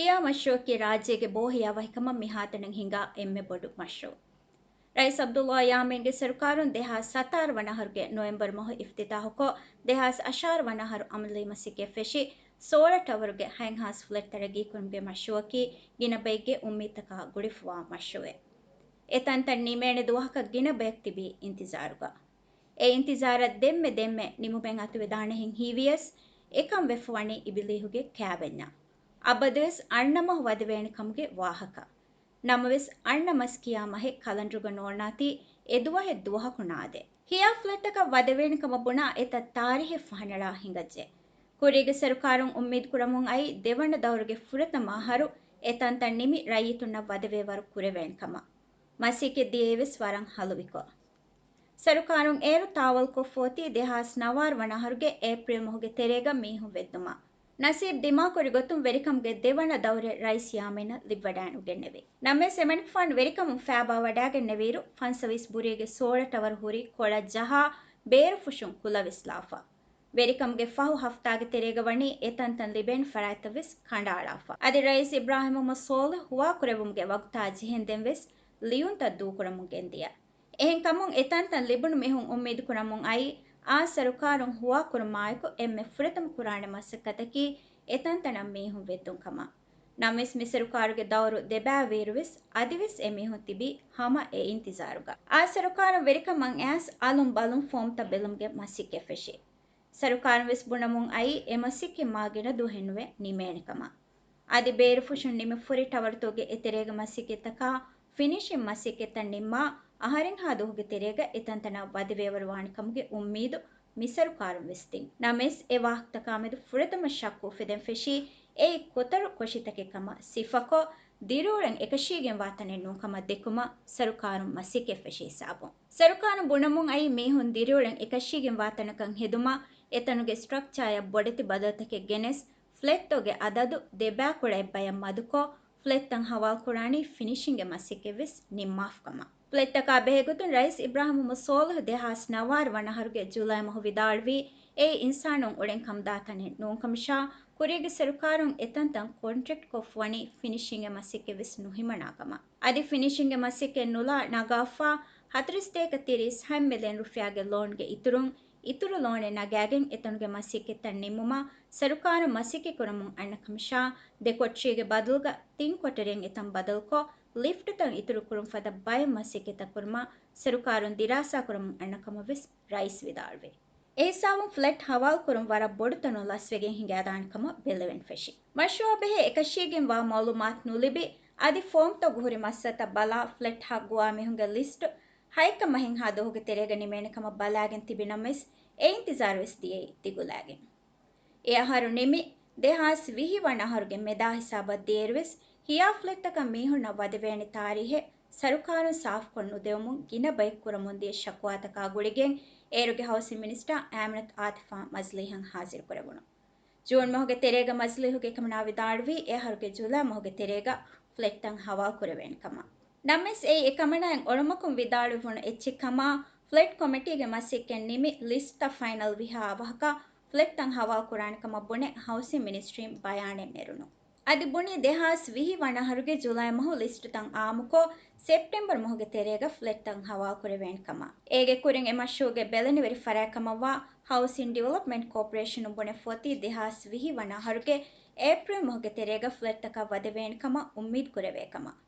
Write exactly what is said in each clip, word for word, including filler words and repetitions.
ހިޔާ މަޝްރޫއަކީ ރާއްޖޭގެ ބޯ ހިޔާވަހިކަމަށް މިހާތަނަށް ހިނގާ އެންމެ ބޮޑު މަޝްރޫއު. ރައީސް ޢަބްދުﷲ ޔާމީންގެ ސަރުކާރުން ދެހާސް ސަތާރަ ވަނަ އަހަރުގެ ނޮވެމްބަރު މަހު އިފްތިތާޙުކޮށް، ދެހާސް އަށާރަ ވަނަ އަހަރު އަމަލީ މަސައްކަތް ފެށި، ސޯޅަ ޓަވަރުގެ ހަތް ހާސް ފްލެޓް ތަރައްގީކުރުމުގެ މަޝްރޫއަކީ ގިނަ ބައެއްގެ އުއްމީދުތަކާ ގުޅިފަވާ މަޝްރޫއެއް. އެ ތަންތަން ނިމޭނެ ދުވަހަކަށް ގިނަ ބަޔަކު ތިބީ އިންތިޒާރުގަ. އެ އިންތިޒާރަށް ދެންމެ ދެންމެ ނިމުމެއް އަތުވެދާނެހެން ހީވިޔަސް، އެކަން ވެފަވަނީ އިބިލީހުގެ ކާވެންޏާ. އަބަދުވެސް އަންނަ މަހު ވަދެވޭނެ ކަމުގެ ވާހަކަ. ނަމަވެސް، އަންނަ މަސް ކިޔާ މަހެއް ކަލަންޑަރުގަ ނޯންނާތީ، އެ ދުވަހެއް ދުވަހަކު ނާދޭ. ހިޔާ ފްލެޓްތަކަށް ވަދެވޭނެ ކަމަށް ބުނާ އެތައް ތާރީހެއް ފަހަނަޅާ ހިނގައްޖެ. ކުރީގެ ސަރުކާރުން އުއްމީދު ކުރަމުން އައީ ދެވަނަ ދައުރުގެ ފުރަތަމަ އަހަރު އެ ތަންތަން ނިމި ރައްޔިތުންނަށް ވަދެވޭވަރު ކުރެވޭނެ ކަމަށް. މަސައްކަތް ދިޔައީވެސް ވަރަށް ހަލުވިކޮށް. ސަރުކާރުން އޭރު ތާވަލްކޮށްފަ އޮތީ ދެހާސް ނަވާރަ ވަނަ އަހަރުގެ އޭޕްރީލް މަހުގެ ތެރޭގަ މީހުން ވެއްދުމަށް. ނަސީބް ދިމާކުރި ގޮތުން ވެރިކަމުގެ ދެވަނަ ދައުރެއް ރައީސް ޔާމީނަށް ލިބިވަޑައިނުގެންނެވި. ނަމަވެސް، އެމަނިކުފާނު ވެރިކަމުން ފައިބާވަޑައިގެންނެވިއިރު، ފަންސަވީސް ބުރީގެ ސޯޅަ ޓަވަރު ހުރީ ކޮޅަށް ޖަހާ، ބޭރުފުށުން ކުލަވިސްލާފަ. ވެރިކަމުގެ ފަހު ހަފްތާގެ ތެރޭގަ ވަނީ އެ ތަންތަން ލިބޭނެ ފަރާތްތައް ވެސް ކަނޑައަޅާފަ. އަދި ރައީސް އިބްރާހިމް މުހައްމަދު ސޯލިހު ހުވާކުރެއްވުމުގެ ވަގުތާ ޖެހެންދެން ވެސް ލިޔުންތައް ދޫކުރަމުން ގެންދިޔަ. އެހެންކަމުން އެ ތަންތަން ލިބުނު މީހުން އުއްމީދު ކުރަމުން އައީ، އާ ސަރުކާރުން ހުވާކުރުމާއެކު އެންމެ ފުރަތަމަ ކުރާނެ މަސައްކަތަކީ އެ ތަންތަނަށް މީހުން ވެއްދުން ކަމަށް. ނަމަވެސް، މި ސަރުކާރުގެ ދައުރު ދެބައިވިއިރު ވެސް، އަދިވެސް އެމީހުން ތިބީ ހަމަ އެ އިންތިޒާރުގަ. އާ ސަރުކާރުން ވެރިކަމަށް އައިސް އަލުން ބަލުން ފޯމްތައް ބެލުމުގެ މަސައްކަތް ފެށި. ސަރުކާރުން ވެސް ބުނަމުން އައީ އެ މަސައްކަތް މާ ގިނަ ދުވަހެއް ނުވެ ނިމޭނެ ކަމަށް. އަދި ބޭރުފުށުން ނިމި ފުރި ޓަވަރުތަކުގެ އެތެރޭގެ މަސައްކަތްތަކާ ފިނިޝިން މަސައްކަތްތައް ނިންމާ، އަހަރެއްހާ ދުވަހުގެ ތެރޭގަ އެ ތަންތަނަށް ވަދެވޭވަރު ވާނެ ކަމުގެ އުއްމީދު މި ސަރުކާރުން ވެސް ދިން. ނަމަވެސް، އެ ވާހަކަތަކާމެދު ފުރަތަމަ ޝައްކު އުފެދެން ފެށީ، އެއީ ކޮތަރު ކޮށިތަކެއް ކަމަށް ސިފަކޮށް، ދިރިއުޅެން އެކަށީގެންވާ ތަނެއް ނޫން ކަމަށް ދެކުމަށް ސަރުކާރުން މަސައްކަތް ފެށި ހިސާބުން. ސަރުކާރުން ބުނަމުން އައީ މީހުން ދިރިއުޅެން އެކަށީގެންވާ ތަނަކަށް ހެދުމަށް އެތަނުގެ ސްޓްރަކްޗާއަށް ބޮޑެތި ބަދަލުތަކެއް ގެނެސް، ފްލެޓްތަކުގެ އަދަދު ދެބައިކުޅައެއް ބަޔަށް މަދުކޮށް، ފްލެޓްތައް ހަވާލުކުރާނީ ފިނިޝިންގ މަސައްކަތްވެސް ނިންމާފަ ކަމަށް. ފްލެޓްތަކާ ބެހޭގޮތުން ރައީސް އިބްރާހިމް މުހައްމަދު ސޯލިހު ދެހާސް ނަވާރަ ވަނަ އަހަރުގެ ޖުލައި މަހު ވިދާޅުވީ، އެއީ އިންސާނުން އުޅެން ކަމުދާ ތަނެއް ނޫން ކަމަށާ، ކުރީގެ ސަރުކާރުން އެތަންތަން ކޮންޓްރެކްޓް ކޮށްފަވަނީ ފިނިޝިންގ މަސައްކަތްވެސް ނުހިމަނާ ކަމަށް. އަދި ފިނިޝިންގ މަސައްކަތް ނުލާ ނަގާފާ ހަތަރުސަތޭކަ ތިރީސް ހަތް މިލިއަން ރުފިޔާގެ ލޯންގެ އިތުރުން، އިތުރު ލޯނެއް ނަގާގެން އެތަނުގެ މަސައްކަތްތައް ނިންމުމަށް ސަރުކާރުން މަސައްކަތް ކުރަމުން އަންނަ ކަމަށާ، ދެ ކޮޓަރީގެ ބަދަލުގަ ތިން ކޮޓަރިއަށް އެތަން ބަދަލުކޮށް، ލިފްޓްތައް އިތުރުކުރުން ފަދަ ބައެއް މަސައްކަތްތައް ކުރުމަށް ސަރުކާރުން ދިރާސާ ކުރަމުން އަންނަ ކަމަށް ވެސް ރައީސް ވިދާޅުވި. އެހިސާބުން ފްލެޓް ހަވާލުކުރުން ވަރަށް ބޮޑު ތަނުން ލަސްވެގެން ހިނގައިދާނެ ކަމަށް ބެލެވެން ފެށި. މަޝްރޫއާ ބެހޭ އެކަށީގެންވާ މައުލޫމާތު ނުލިބި، އަދި ފޯމްތަކުގަ ހުރި މައްސަލަތައް ބަލާ، ފްލެޓް ހައްގުވާ މީހުންގެ ލިސްޓް ހައެއްކަ މަހެއްހާ ދުވަހުގެ ތެރޭގަ ނިމޭނެ ކަމަށް ބަލާގެން ތިބި ނަމަވެސް، އެ އިންތިޒާރު ވެސް ދިޔައީ ދިގުލާގެން. އެ އަހަރު ނިމި، ދެހާސް ވިހި ވަނަ އަހަރުގެ މެދާ ހިސާބަށް ދިޔައިރުވެސް، ހިޔާ ފްލެޓްތަކަށް މީހުންނަށް ވަދެވޭނެ ތާރީހެއް ސަރުކާރުން ސާފުކޮށް ނުދެވުމުން ގިނަ ބައެއް ކުރަމުންދިޔަ ޝަކުވާތަކާ ގުޅިގެން، އޭރުގެ ހައުސިން މިނިސްޓަރ އާމިނަތު އާތިފާ މަޖިލީހަށް ހާޒިރުކުރެވުނު. ޖޫން މަހުގެ ތެރޭގަ މަޖިލީހުގެ އެކަމަނާ ވިދާޅުވީ، އެ އަހަރުގެ ޖުލައި މަހުގެ ތެރޭގަ ފްލެޓްތައް ހަވާލު ކުރެވޭނެ ކަމަށް. ނަމަވެސް، އެއީ އެކަމަނާއަށް އޮޅުމަކުން ވިދާޅުވެވުނު އެއްޗެއް ކަމަށް، ފްލެޓް ކޮމިޓީގެ މަސައްކަތް ނިމި، ލިސްޓްތައް ފައިނަލް ވިހާ އަވަހަކަށް ފްލެޓްތައް ހަވާލު ކުރާނެ ކަމަށް ބުނެ، ހައުސިން މިނިސްޓްރީން ބަޔާނެއް ނެރުނު. އަދި ބުނީ، ދެހާސް ވިހި ވަނަ އަހަރުގެ ޖުލައި މަހު ލިސްޓްތައް އާއްމުކޮށް، ސެޕްޓެމްބަރު މަހުގެ ތެރޭގަ ފްލެޓްތައް ހަވާލު ކުރެވޭނެ ކަމަށް. އޭގެ ކުރިން އެ މަޝްރޫއުގެ ބެލެނިވެރި ފަރާތް ކަމަށްވާ ހައުސިން ޑިވެލޮޕްމަންޓް ކޯޕަރޭޝަނުން ބުނެފަ އޮތީ، ދެހާސް ވިހި ވަނަ އަހަރުގެ އޭޕްރިލް މަހުގެ ތެރޭގަ ފްލެޓްތަކަށް ވަދެވޭނެ ކަމަށް އުއްމީދު ކުރެވޭ ކަމަށް.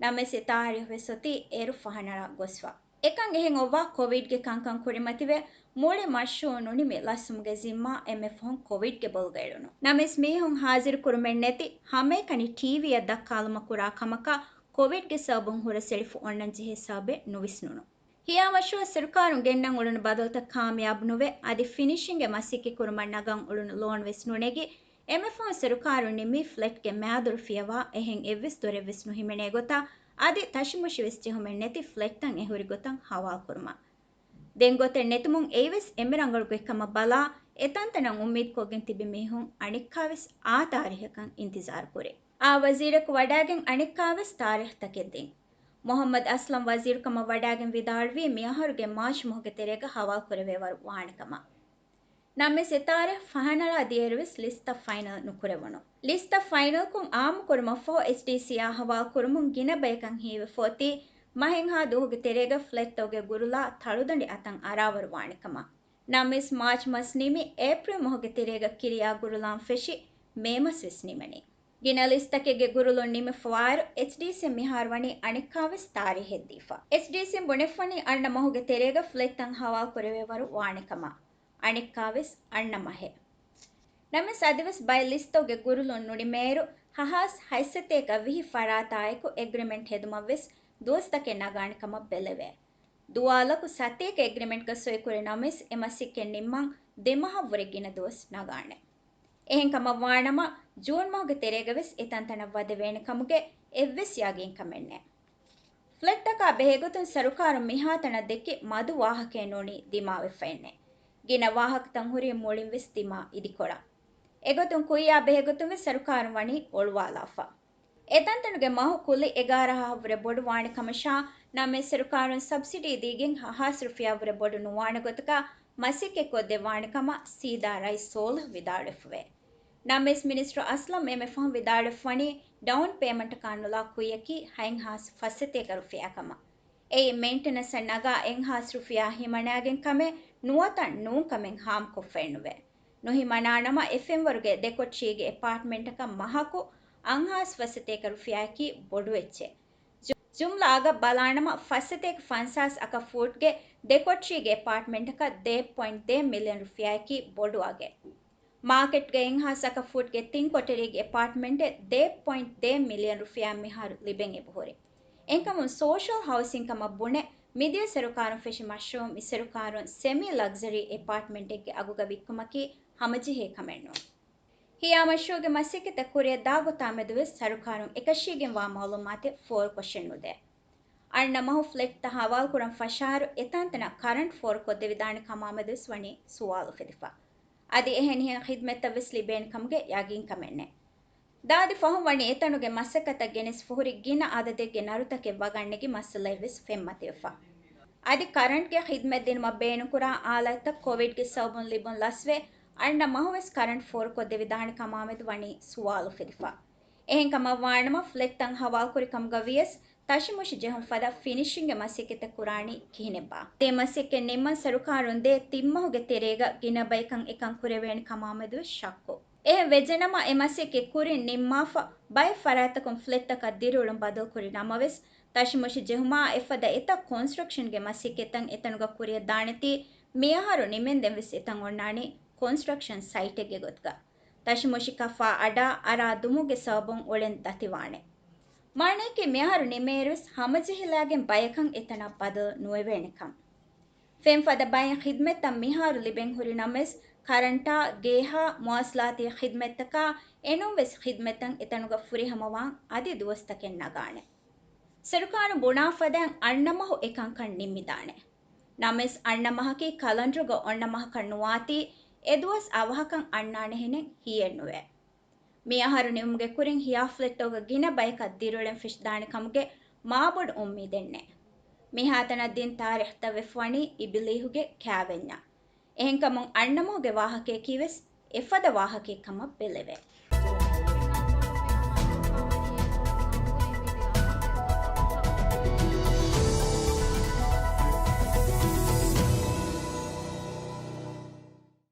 ނަމަވެސް، އެ ތާރީހު ވެސް އޮތީ އޭރު ފަހަނަޅާ ގޮސްފަ. އެކަން އެހެން އޮއްވާ، ކޮވިޑްގެ ކަންކަން ކުރިމަތިވެ، މުޅި މަޝްރޫއު ނުނިމި ލަސްވުމުގެ ޒިންމާ އެންމެ ފަހުން ކޮވިޑްގެ ބޮލުގަ އެޅުނު. ނަމަވެސް، މީހުން ހާޒިރު ކުރުމެއް ނެތި، ހަމައެކަނި ޓީވީއަށް ދައްކާލުމަށް ކުރާ ކަމަކަށް ކޮވިޑްގެ ސަބަބުން ހުރަސްއެޅިފަ އޮންނަން ޖެހޭ ސަބަބެއް ނުވިސްނުނު. ހިޔާ މަޝްރޫއަށް ސަރުކާރުން ގެންނަން އުޅުނު ބަދަލުތައް ކާމިޔާބު ނުވެ، އަދި ފިނިޝިންގ މަސައްކަތް ކުރުމަށް ނަގަން އުޅުނު ލޯން ވެސް ނުނެގި، އެންމެ ފަހުން ސަރުކާރުން ނިންމީ ފްލެޓްގެ މައިދުރު ފިޔަވާ އެހެން އެއްވެސް ދޮރެއް ވެސް ނުހިމެނޭ ގޮތަށް، އަދި ތަށިމުށި ވެސް ޖެހުމެއް ނެތި ފްލެޓްތައް އެ ހުރި ގޮތަށް ހަވާލު ކުރުމަށް. ދެން ގޮތެއް ނެތުމުން އެއީ ވެސް އެންމެ ރަނގަޅު ގޮތް ކަމަށް ބަލާ، އެ ތަންތަނަށް އުއްމީދު ކޮށްގެން ތިބި މީހުން އަނެއްކާ ވެސް އާ ތާރީހަކަށް އިންތިޒާރު ކުރޭ. އާ ވަޒީރަކު ވަޑައިގެން އަނެއްކާވެސް ތާރީޚްތަކެއް ދިން. މުޙައްމަދު އަސްލަމް ވަޒީރުކަމަށް ވަޑައިގެން ވިދާޅުވީ މިއަހަރުގެ މާޗް މަހުގެ ތެރޭގަ ހަވާލު ކުރެވޭވަރު ވާނެ ކަމަށް. ނަމަވެސް އެ ތާރީޚް ފަހަނަރާ ދިޔައިރުވެސް ލިސްތައް ފައިނަލް ނުކުރެވުނު. ލިސްތައް ފައިނަލްކޮށް އާއްމުކުރުމަށްފަހު އެޗްޑީސީއާ ހަވާލުކުރުމުން ގިނަ ބަޔަކަށް ހީވެފަ އޮތީ މަހެއްހާ ދުވަހުގެ ތެރޭގަ ފްލެޓްތަކުގެ ގުރުލާ ތަޅުދަނޑި އަތަށް އަރާވަރު ވާނެ ކަމަށް. ނަމަވެސް މާޗް މަސް ނިމި އޭޕްރިލް މަހުގެ ތެރޭގަ ކިރިޔާ ގުރުލާން ފެށި މޭ މަސް ވެސް ނިމެނީ. ގިނަ ލިސްތަކެއްގެ ގުރުލުން ނިމިފަވާއިރު، އެޗްޑީސީ މިހާރު ވަނީ އަނެއްކާވެސް ތާރީހެއް ދީފަ. އެޗްޑީސީ ބުނެފަނީ އަންނަ މަހުގެ ތެރޭގަ ފްލެޓްތައް ހަވާލު ކުރެވޭވަރު ވާނެ ކަމަށް. އަނެއްކާވެސް އަންނަ މަހެއް. ނަމަވެސް އަދިވެސް ބައެއް ލިސްތަކުގެ ގުރުލުން ނުނިމޭއިރު، ހަހާސް ހަތްސަތޭކަ ވިހި ފަރާތާއެކު އެގްރިމެންޓް ހެދުމަށްވެސް ދުވަސްތަކެއް ނަގާނެ ކަމަށް ބެލެވޭ. ދުވާލަކު ސަތޭކަ އެގްރިމެންޓްގަ ސޮއިކުރި ނަމަވެސް، އެ މަސައްކަތް ނިންމަން ދެމަހަށްވުރެ ގިނަ ދުވަސް ނަގާނެ. އެހެންކަމަށް ވާނަމަ، ޖޫން މަހުގެ ތެރޭގަވެސް އެތަންތަނަށް ވަދެވޭނެ ކަމުގެ އެއްވެސް ޔަގީންކަމެއް ނެތް. ފްލެޓްތަކާ ބެހޭގޮތުން ސަރުކާރުން މިހާތަނަށް ދެއްކި މަދު ވާހަކައެއް ނޫނީ ދިމާވެފައެއްނެތް. ގިނަ ވާހަކަތައް ހުރީ މުޅިންވެސް ދިމާ އިދިކޮޅަށް. އެގޮތުން ކުއްޔާ ބެހޭގޮތުންވެސް ސަރުކާރުން ވަނީ އޮޅުވާލާފަ. އެތަންތަނުގެ މަހު ކުލި އެގާރަ ހާހަށްވުރެ ބޮޑުވާނެ ކަމަށާ، ނަމަވެސް ސަރުކާރުން ސަބްސިޑީ ދީގެން ހަހާސް ރުފިޔާ ވުރެ ބޮޑު ނުވާނެ ގޮތަކަށް މަސައްކަތް ކޮށްދެއްވާނެ ކަމަށް ސީދާ ރައީސް ސޯލިހު ވިދާޅުވެފަވޭ. ނަމަވެސް މިނިސްޓަރު އަސްލަމް އެންމެ ފަހުން ވިދާޅުވެފަވަނީ ޑައުން ޕޭމަންޓަކާ ނުލާ ކުއްޔަކީ ހަތްހާސް ފަސްސަތޭކަ ރުފިޔާ ކަމަށް. އެއީ މެއިންޓެނަންސަށް ނަގާ އެއްހާސް ރުފިޔާ ހިމަނާގެން ކަމެއް ނުވަތަ ނޫން ކަމެއް ހާމަކޮށްފައެއްނުވޭ. ނުހިމަނާނަމަ އެ ފެންވަރުގެ ދެކޮޓަރީގެ އެޕާޓްމަންޓަކަށް މަހަކު އަށްހާސް ފަސްސަތޭކަ ރުފިޔާއަކީ ބޮޑު އެއްޗެއް. ޖު-، ޖުމްލައަކަށް ބަލާނަމަ ފަސްސަތޭކަ ފަންސާސް އަކަށް ފޫޓްގެ ދެކޮޓަރީގެ އެޕާޓްމަންޓަކަށް ދޭއް ޕޮއިންޓް ދޭއް މިލިއަން ރުފިޔާއަކީ ބޮޑު އަގެއް. މާކެޓްގަ އެއްހާސް އަކަށް ފޫޓްގެ ތިން ކޮޓަރީގެ އެޕާޓްމަންޓެއް ދޭއް ޕޮއިންޓް ދޭއް މިލިއަން ރުފިޔާ މިހާރު ލިބެން އެބަހުރި. އެހެންކަމުން ސޯޝަލް ހައުސިން ކަމަށް ބުނެ މިދިޔަ ސަރުކާރުން ފެށި މަޝްރޫއު މި ސަރުކާރުން ސެމީ ލަގްޒަރީ އެޕާޓްމަންޓެއްގެ އަގުގަ ވިއްކުމަކީ ހަމަޖެހޭ ކަމެއް ނޫން. ހިޔާ މަޝްރޫއުގެ މަސައްކަތް ކުރިއަށް ދާ ގޮތާމެދުވެސް ސަރުކާރުން އެކަށީގެންވާ މައުލޫމާތެއް ފޯރުކޮށެއް ނުދޭ. އަންނަ މަހު ފްލެޓްތައް ހަވާލުކުރަން ފަށާއިރު އެތަންތަނަށް ކަރަންޓް ފޯރުކޮށްދެވިދާނެ ކަމާމެދުވެސް ވަނީ ސުވާލު އުފެދިފަ. އަދި އެހެނިހެން ޚިދްމަތްތައްވެސް ލިބޭނެ ކަމުގެ ޔަގީންކަމެއް ނެތް. ދާދި ފަހުން ވަނީ އެތަނުގެ މަސައްކަތަށް ގެނެސް ފުހުރި ގިނަ އަދަދެއްގެ ނަރުތަކެއް ވަގަށްނެގި މައްސަލައެއްވެސް ފެންމަތިވެފަ. އަދި ކަރަންޓްގެ ޚިދްމަތް ދިނުމަށް ބޭނުންކުރާ އާލާތްތައް ކޮވިޑްގެ ސަބަބުން ލިބުން ލަސްވެ، އަންނަ މަހުވެސް ކަރަންޓް ފޯރުކޮށްދެވިދާނެ ކަމާމެދު ވަނީ ސުވާލު އުފެދިފަ. އެހެންކަމަށް ވާނަމަ ފްލެޓްތައް ހަވާލުކުރި ކަމުގަ ވިޔަސް ތަށިމުށި ޖެހުން ފަދަ ފިނިޝިންގ މަސައްކަތެއް ކުރާނީ ކިހިނެއްބާ؟ އެ މަސައްކަތް ނިންމަން ސަރުކާރުން ދޭ ތިން މަހުގެ ތެރޭގަ ގިނަ ބަޔަކަށް އެކަން ކުރެވޭނެ ކަމާމެދުވެސް ޝައްކު. އެހެން ވެއްޖެނަމަ، އެ މަސައްކަތް ކުރިން ނިންމާފަ، ބައެއް ފަރާތްތަކުން ފްލެޓްތަކަށް ދިރިއުޅުން ބަދަލުކުރި ނަމަވެސް، ތަށިމުށި ޖެހުމާ އެފަދަ އެތައް ކޮންސްޓްރަކްޝަންގެ މަސައްކަތްތައް އެތަނުގަ ކުރިއަށް ދާނެތީ، މިއަހަރު ނިމެންދެން ވެސް އެތަން އޮންނާނީ ކޮންސްޓްރަކްޝަން ސައިޓެއްގެ ގޮތުގަ. ތަށިމުށި ކަފާ އަޑާ އަރާ ދުމުގެ ސަބަބުން އުޅެން ދަތިވާނެ. މާނައަކީ މިއަހަރު ނިމޭއިރުވެސް ހަމަޖެހިލާގެން ބަޔަކަށް އެތަނަށް ބަދަލު ނުވެވޭނެކަން. ފެންފަދަ ބައެއް ޚިދްމަތްތައް މިހާރު ލިބެން ހުރި ނަމަވެސް، ކަރަންޓާ، ގޭހާ، މުވާސަލާތީ ޚިދްމަތްތަކާ އެނޫންވެސް ޚިދްމަތްތައް އެތަނުގަ ފުރިހަމަވާން އަދި ދުވަސްތަކެއް ނަގާނެ. ސަރުކާރުން ބުނާ ފަދައިން އަންނަ މަހު އެކަންކަން ނިންމިދާނެ. ނަމަވެސް އަންނަ މަހަކީ ކަލަންޑަރުގަ އޮންނަ މަހަކަށް ނުވާތީ، އެ ދުވަސް އަވަހަކަށް އަންނާނެހެނެއް ހީއެއްނުވޭ. މިއަހަރު ނިމުމުގެ ކުރިން ހިޔާ ފްލެޓްތަކުގަ ގިނަ ބަޔަކަށް ދިރިއުޅެން ފެށިދާނެ ކަމުގެ މާބޮޑު އުއްމީދެއް ނެތް. މިހާތަނަށް ދިން ތާރީޚްތައް ވެފަވަނީ އިބިލީހުގެ ކާވެންޏާ. އެހެންކަމުން އަންނަ މަހުގެ ވާހަކަޔަކީވެސް އެފަދަ ވާހަކައެއް ކަމަށް ބެލެވޭ.